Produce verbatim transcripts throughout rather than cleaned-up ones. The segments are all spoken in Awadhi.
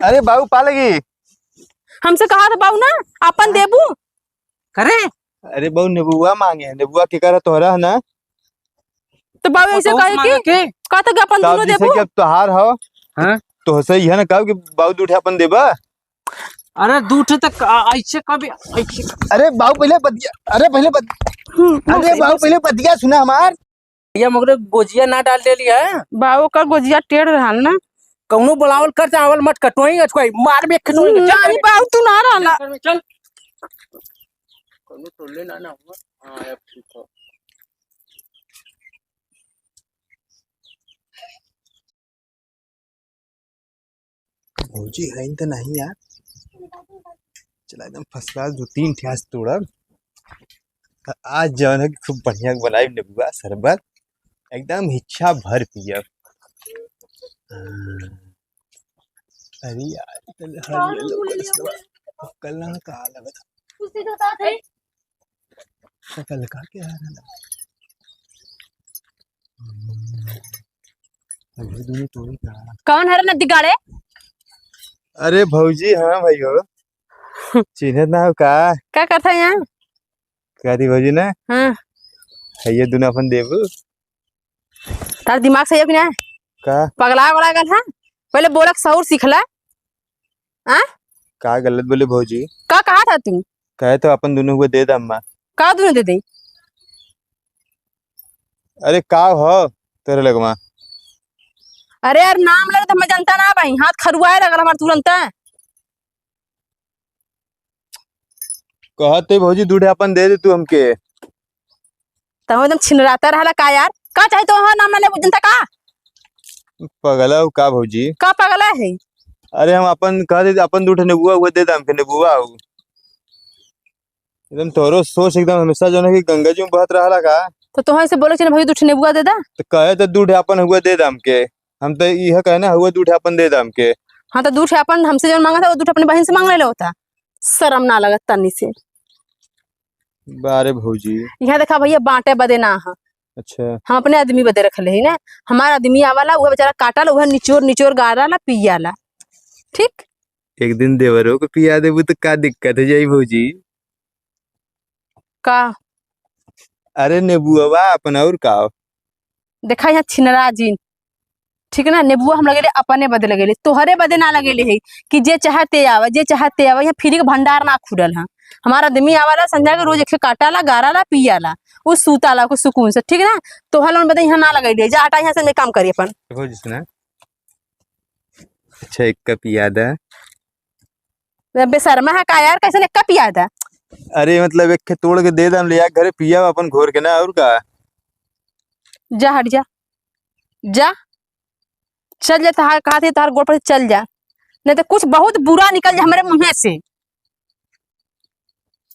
अरे बाबू, पा लगी। हमसे कहा था बाबू ना, अपन हाँ। देबू। करे? अरे बाबू, नेबुआ मांगे है। नेबुआ के करा तोहरा है ना? तो बाबू ऐसे बताओ कहे मांगे कि के? कहा था कि अपन तब दोनों जैसे देबू। कि अब तोहार हो, हाँ? तो सही है ना, कहो कि बाबू दू ठे अपन देबा। अरे दू ठे तक आ-, ऐसे कभी, ऐसे। अरे बाबू पहले बतिया, अरे पहले बत-, हम्म, अरे बाबू पहले बतिया सुना हमार। भैया मगरे गोजिया ना डाल देली है। बाबू का गोजिया टेढ़ रहल ना। कौनो बुलावल कर चावल मत कटोई अचकोई मार में खिदोई हम्म, जा नहीं बाबू तू ना रहला। चल। कौनो तोड़ले ना ना हुआ। हाँ, अब ठीक हो। भौजी हईन त नहीं यार। चला एकदम first class दो तीन ठे आज तोड़ब। त आज जौन है कि खूब बढ़िया बनाई नेबुआ शरबत, एकदम इच्छा भर पियब। हाँ। अरे यार, कल हर ये लोग कल से कल ना कहा लगा था। कल का क्या है ना? अभी दोनों तो ही कहा। कौन हरे नदी गाड़े? अरे भौजी, हाँ भाई हो। चिन्हत ना हो का? का करता है यहाँ? का दी भौजी ना? हाँ। है ये दोनों अपन देबू? तार दिमाग सही हो कि ना? का? पगला वगला गल है? पहले बोलक सहूर सीख ले। हाँ? का गलत बोले भौजी? का कहा था तू? कहे तो अपन दोनों को दे दे अम्मा। का दोनों दे दे? अरे का हो तेरे लगवा? अरे यार नाम ले तो मैं जनता ना भाई, हाथ खरुआए लगल हमार तुरंत। कहत है भौजी दू ठे अपन दे दे तू हमके। तहु एकदम छिनराता रहला का यार? का चाही तो वहाँ नाम ना लेबू जनता का? पगला हो का भौजी? का पगला है? अरे हम अपन कह दे अपन दू ठे नेबुआ हुआ दे दे हमके नेबुआ हो। एकदम तोरो सोच एकदम हमेशा जो है कि गंगा जी में बहत रहला का? तो तोहन से बोले कि ना भौजी दू ठे नेबुआ दे दा। तो कहे तो दू ठे अपन हुआ दे दे हमके। हम तो यह कहे ना हुआ दू ठे अपन दे दे हमके। हाँ तो दू ठे अपन हमसे जो मांगा था वो दू ठे अपने बहन से मांग ले होता। शर्म ना लगत तनी से। बारे भौजी। यहाँ देखा भैया बांटे बदे ना है। अच्छा। हम अपने आदमी बदे रख ले ही ना। हमारा आदमी आवाला, वह बेचारा काटाला, वह निचोर निचोर गाड़ाला, पियाला। ठीक? एक दिन देवरो को पिया देबू तो का दिक्कत हो जाई भौजी? का? अरे नेबुआ अपन और का? देखा यहाँ छिनरा जी, ठीक ना, नेबुआ हम लगेले अपने बदे लगेले, तोहरे बदे ना लगेले है कि जे चाहे ते आवे, जे चाहे ते आवे। यहाँ फ्री के भंडार ना खुलल है। हमारा आदमी आवाला संझा के रोज एक काटाला, गाराला, पियाला, उ सूताला को सुकून से, ठीक ना। तोहर लोगन बदे यहाँ ना लगेले, जा हटा यहाँ से, मैं काम करी अपन। देखो जिसने अच्छा एक कप पिया दा। बेशर्मा है का यार, कैसे एक कप पिया दा? अरे मतलब एक खे तोड़ के दे दम ले यार, घरे पिया अपन घोर के ना, और का? जा हट जा, जा, चल जा, तहार कहा थे तहार गोड़ पर से चल जा, नहीं तो कुछ बहुत बुरा निकल जा हमारे मुँह से।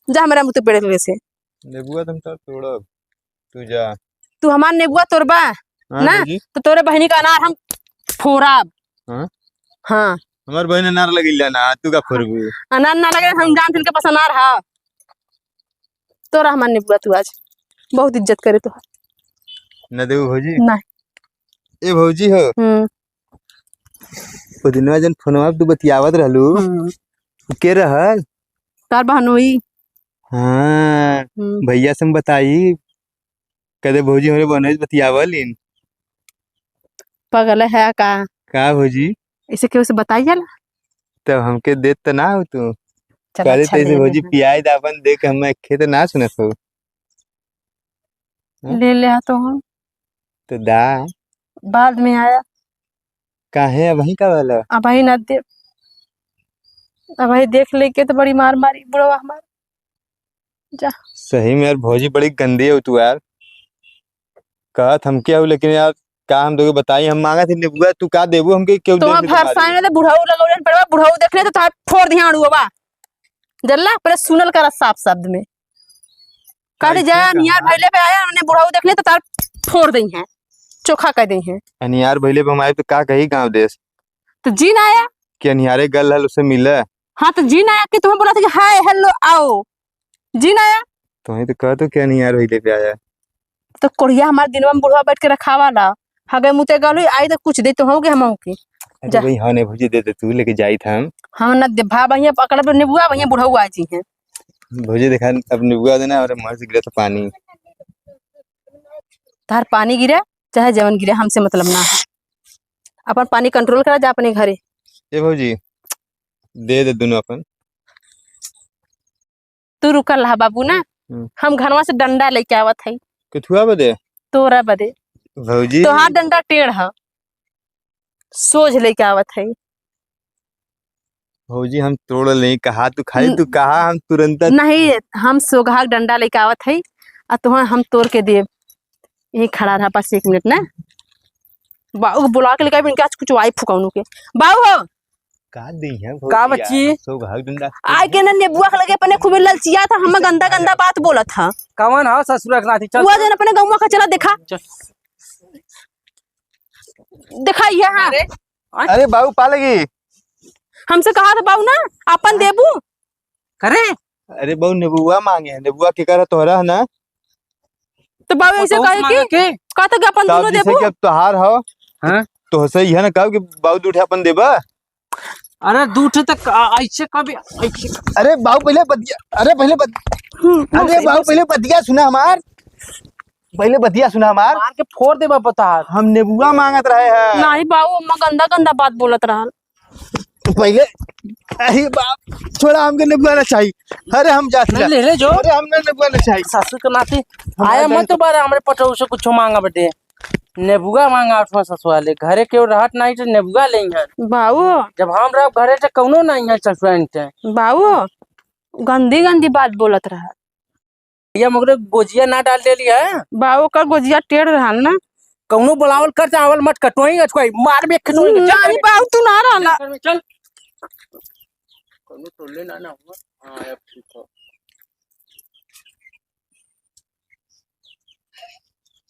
जा हमारे मुँह पेड़ से। नेबुआ तुम तो तोड़ब, तू जा। तू हमार नेबुआ तोड़बा हाँ, ना, जी। तो तोरे बहनी का अनार हम फोड़ब। हाँ? हाँ। हमार बहन अनार लगिल ना, तू का फोड़बू? अनार ना लगे, हम जान तिनके पास अनार हा। तोरा हमार नेबुआ तू आज बहुत इज्जत करे तो। न देबू भौजी? ना। ए भौजी हो। हम्म। ओ दिनवा जन फोनवा पे तू बतियावत रहलू, हम्म। उ के रहल? तार बहनोई। हाँ, हम्म। भैया से हम बताई, कदे भौजी हमरे बहनोई से बतियावलिन। पागल है का? का भौजी? इसे केहू से बताई जाला? तब हमके देत त ना हो तू। चल, करे अच्छा, तैसे ले भौजी ले। पियाई दा अपन देख, हम खेत ना सुनत हो। हाँ? ले ले आ तो हम। तो दा। बाद में आया। काहे अबही का वाला? अबही ना दे। अबही देख लेके तो बड़ी मार मारी बुढ़वा हमार। जा। सही में यार भौजी बड़ी गंदी हो तू यार। कहत हमके हो लेकिन यार का हम तोके बताई, हम मांगत ही नेबुआ, तू का देबू हमके? केहू तो देख हम ले तो मारी। फरसाई में तो बुढ़ऊ लगौले पड़वा, बुढ़ऊ देख ले तो तार फोड़ दिया अड़ुआ। जल्ला पहले सुनल करा साफ शब्द में। कहते कैसे जा कहा? नियार भइले पे आया, उन्हें बुढ़ऊ देख ले तो तार फोड़ दई है, चोखा कर दई है। अनियार भइले पे हम आए तो का कही गाँव देश? तो जी ना आया। कि अनियारे गल हल उसे मिले। हाँ तो जी ना आया कि तुम्हें बोला था कि हाय हेलो आओ। जी ना आया। तुम्हें तो कह तो क्या अनियार भइले पे आया। तो कोढ़िया हमार दिनवा में बुढ़वा बैठ के रखावा ला। हगे मुते गल हुई, आई तो कुछ दे तो होगे हम के। अरे जा। भाई, हाँ, नहीं भौजी, दे दे, तू लेके जाई था हम। हम न दे, भा भैया पकड़ पे नेबुआ, भैया बुढ़ऊ आ जी हैं। भौजी देखा, अब नेबुआ देना, अरे मुँह से गिरा था पानी। तार पानी गिरे, चाहे जवन गिरे, हमसे मतलब ना है। अपन पानी control करा, जा अपने घरे। ए भौजी, दे दे दोनों अपन। तू रुकल रहा बाबू ना, हम्म। हम घरवा से डंडा लेके आवत हई। केथुआ बदे? तोरा बदे। भौजी। तोहार डंडा टेढ़ ह, सोझ लेके आवत हई। भौजी, हम तोड़ लेई, कहा तू खाई, हम्म। तू कहा हम तुरंत। नहीं, हम सोगहा के डंडा लेके आवत हई, आ तोहर हम तोड़ के देब। यहीं खड़ा रहा बस एक मिनट ना। बाऊ के बुला के लेके आइब, इनके आज कुछ वाई फुकौनू के। बाऊ हो। का दी है का भौजी बच्ची? यार, सोगहा के डंडा। आइ के ना नेबुआ के लगे अपने खूबे ललचिया था, हम गंदा गंदा बात बोलत था। कवन ह ससुरा के नाती? चल, वो चल। जन अपने गौवा का चला देखा। चल। देखा ये हाँ। अरे, अरे बाऊ पा लगी। हमसे कहा था बाऊ ना, अपन हाँ। देबू। करे? अरे बाऊ नेबुआ मांगे है, नेबुआ के करा तोहरा है ना? तो बाऊ ऐसे बताओ कहे मांगे कि के? कहता कि अपन तब दोनों जैसे देबू। कि अब तोहार हो, हाँ? तो सही है ना, कहो कि बाऊ दू ठे अपन देबा। अरे दू ठे तक आ-, ऐसे कभी, ऐसे। अरे बाऊ पहले बतिया, अरे पहले बत-, हम्म, अरे बाऊ पहले बतिया सुना हमार, पहले बतिया सुना हमार। मार के फोड़ देबा बता। हम नेबुआ मांगत रहे हैं। नहीं बाऊ, अम्मा गंदा गंदा बात बोलत रहल। पहले, अरे बाप, छोड़ा, हमके नेबुआ ना चाहिए। अरे हम जात नहीं, ले ले जो। अरे हमने नेबुआ ना चाहिए। सासू के नाती हम आया आज मत जान- दोबारा हमरे पटोह से कुछ मांगा बटे। नेबुआ मांगा उठवा ससुआ ले। घरे केहू रहत नहीं तो नेबुआ ले हैं। बाऊ। जब हम रह घरे तो कौनो नहीं है ससुआ इनके। बाऊ, गंदी गंदी बात बोलत रहा। भैया मगरे गोजिया ना डाल देली है। बाऊ का गोजिया टेढ़ रहल ना। कौनो बुलावल कर चावल मत कटोई अचकोई मार बे खिचोई। नहीं बाऊ तू ना रहला। चल, चल। कौनो टोले ना ना हुआ। हाँ, अब ठीक हो।